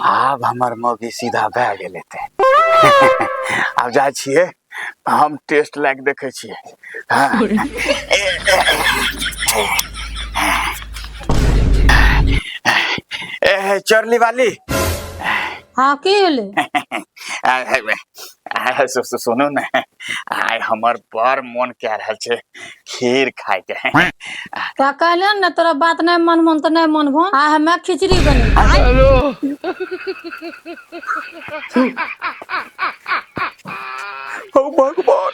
आब हमर मौगी सीधा भए गेल हेतै। आब जाइ छियै हम टेस्ट लए कऽ देखै छियै। हँ। ए चोरली वाली। हाँ, की होलै? सुनू ने, आइ हमर बड़ मोन कए रहल छै खीर खायके। तोरा कहलियौ ने, तोरा बात नहि मनमोन तऽ नहि मनभो। आइ हमे खिचड़ी बनेबै। हौ भगवान,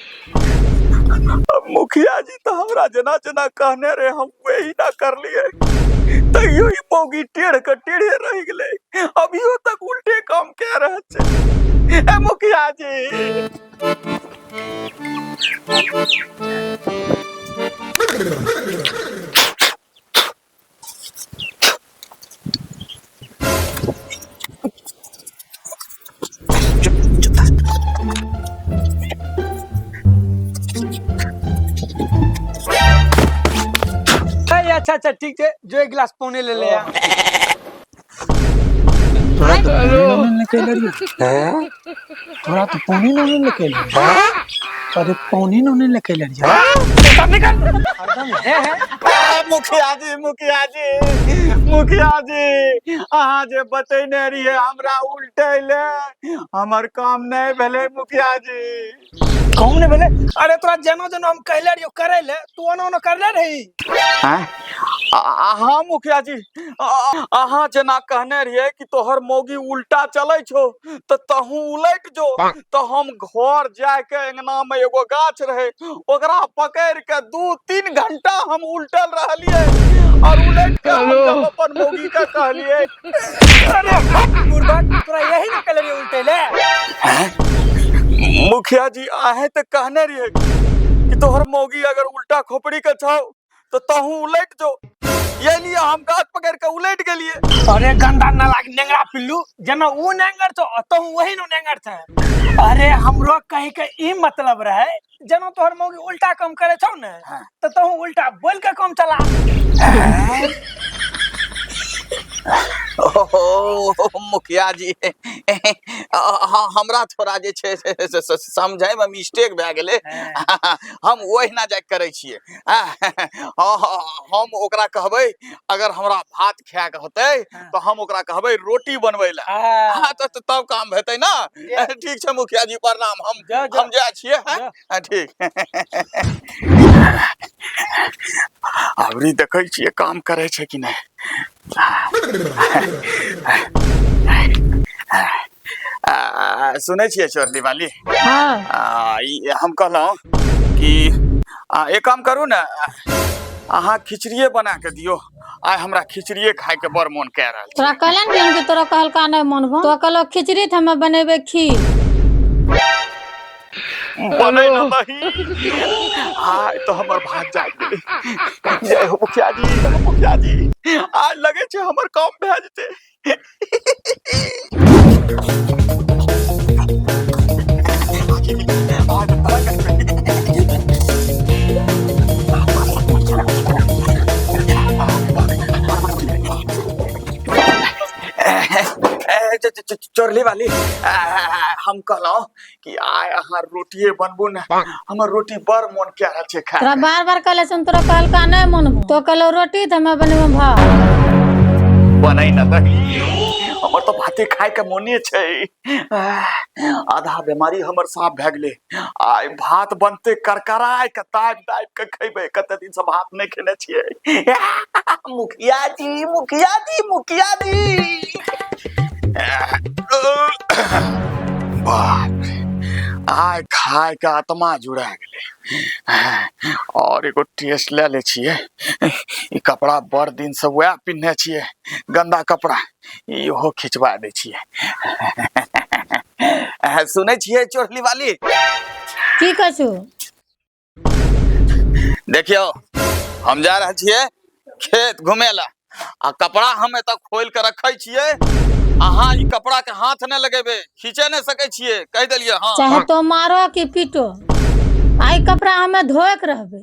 अब मुखिया जी तऽ हमरा जेना जेना कहने रहे हम वही ना करलिए, तैयो ई मौगी टेढ़ के टेढ़े रहि गेलै, अभियो तक उल्टे काम कए रहल छै। ए मुखिया जी। अरे अच्छा अच्छा, ठीक है, जो एक गिलास पौने ले ले आ। तोरा तो पौने नौने ले रही हैं, तोरा तो पौने नौने ले के रही। अरे पौने नौने ले के रही। हरदम है है। आ, मुखिया जी, मुखिया जी, मुखिया जी, अहाँ जे बतेने रहिए हमरा उल्टे ले, हमर काम नहीं भेलै मुखिया जी। कौन ने भेलै? अरे तोरा जेना जेना हम कहले रहियो करे ले, तू ओना ओना करले रही? आँय? अहाँ मुखिया जी, अहाँ जेना कहने रहिए कि तोहर मौगी उल्टा चलै छौ तऽ तहूँ उलटि जो, तऽ हम घर जाय के अंगना में एगो गाछ रहे ओकरा पकड़ के 2-3 घंटा हम उल्टल रहलिए और उलट के हम जब अपन मौगी के कहलिए। अरे हट बुड़बक, तोरा यही ना कहले रहियो उल्टे ले? मुखिया जी, अहें तऽ कहने रहिए कि तोहर मौगी अगर उल्टा खोपड़ी के छौ तो तहूँ उलट जो, ये लिए हम गाछ पकड़ के उलट गेलिए। अरे गंदा नालायक नेंगरा पिल्लू, जेना ऊ नेंगर छौ तहूँ वही नो नेंगर छै। अरे हमरो कहे के ई मतलब रहे, जेना तोहर मौगी उल्टा काम करे छौ ने, तो तहूँ उल्टा बोल के काम चला। ओहो मुखिया जी, हमरा थोड़ा जे छै से समझै में मिस्टेक भए गेलै। हम ओहिना जाके करै छियै। हम ओकरा कहबै अगर हमरा भात खायके होतै तऽ हम ओकरा कहबै रोटी बनबै लए। हाँ, तऽ तब काम हेतै ना। ठीक छै मुखिया जी, प्रणाम। हम हम जाइ छियै। हाँ, ठीक। अबरी देखै छियै काम करै छै कि नहि। सुनै छियै चोरली वाली? हाँ। हम कहलहुँ कि एक काम करू ने, अहाँ खिचड़िए बना के दियौ, आइ हमरा खिचड़िए खायके बड़ मोन कए रहल छै। तोरा कहले ने कि तोरा कहलका नहि मनबो, तो कहलो खिचड़ी तऽ हमे बनेबै खीर। बनै न दही, आइ तऽ हमर भात जाग गेलै। जय हो मुखिया जी, मुखिया जी, आइ लगै छै हमर काम भए जेतै। चोरली वाली, हम कहलहुँ कि आइ अहाँ रोटिए बनबू ने, हमर रोटी बड़ मोन कए रहल छै खाय। तोरा बार बार कहले छन, तोरा कहलका नहि मनबो, तो कहलो रोटी तऽ हमे बनेबो भात। बनै न दही, हमर तऽ भाते खाय के मोने छै। आधा बीमारी हमर साफ भए गेलै। आइ भात बनतै करकराय के दाबि दाबि के खेबै, कते दिन से भात नहि खेने छियै। मुखिया जी, मुखिया जी, मुखिया जी, बाप रे, आइ खाय के आत्मा जुड़ा गेलै। और एगो टेस्ट ले लै छियै। ई कपड़ा बड़ दिन से वएह पिन्हने छियै, गंदा कपड़ा, इहो खिंचवा दै छियै। सुनै छियै चोरली वाली? की कहै छौ? देखियौ, हम जा रहल छियै खेत घुमे ला, आ कपड़ा हम एतऽ खोलि के रखै छियै, अहाँ ई कपड़ा के हाथ नहि लगेबै, खींचे नहि सकै छियै, कहि देलियै। हाँ, चाहे तो मारो कि पीटो, आई कपड़ा हमें धोए के रहबै।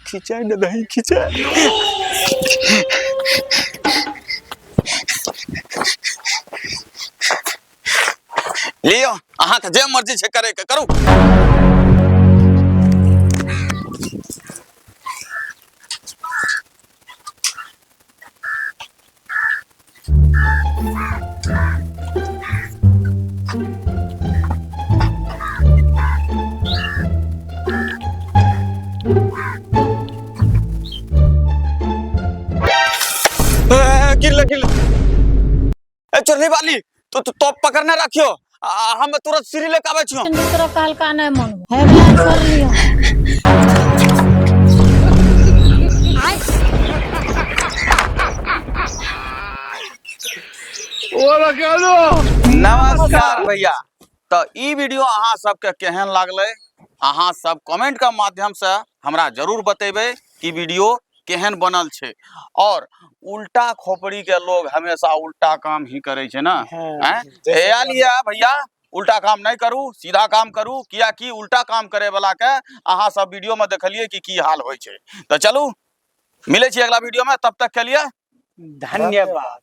खींचे ने दही खींचे। लियो, अहाँके जे मर्जी छै करे के करू। गिरले गिरले। ए चोरनी वाली, तो तो तो पकड़ने रखियो, आ हम तुरंत सीढ़ी लेके आबै छियो। तोरा कहलका नहि मानबो, हे बला छोड़ लियो। नमस्कार भैया, तो ई वीडियो अहाँ सबके केहन लागलै अहाँ सब कमेंट के माध्यम से हमरा जरूर बतेबै कि वीडियो केहन बनल छै। और उल्टा खोपड़ी के लोग हमेशा उल्टा काम ही करे छै ना, हैं? एया लिया भैया, उल्टा काम नहीं करू, सीधा काम करू, किया कि उल्टा काम करे वाला के अहाँ सब वीडियो में देखलिए कि की हाल होय छै। तो चलू मिले छी अगला वीडियो में, तब तक के लिए धन्यवाद।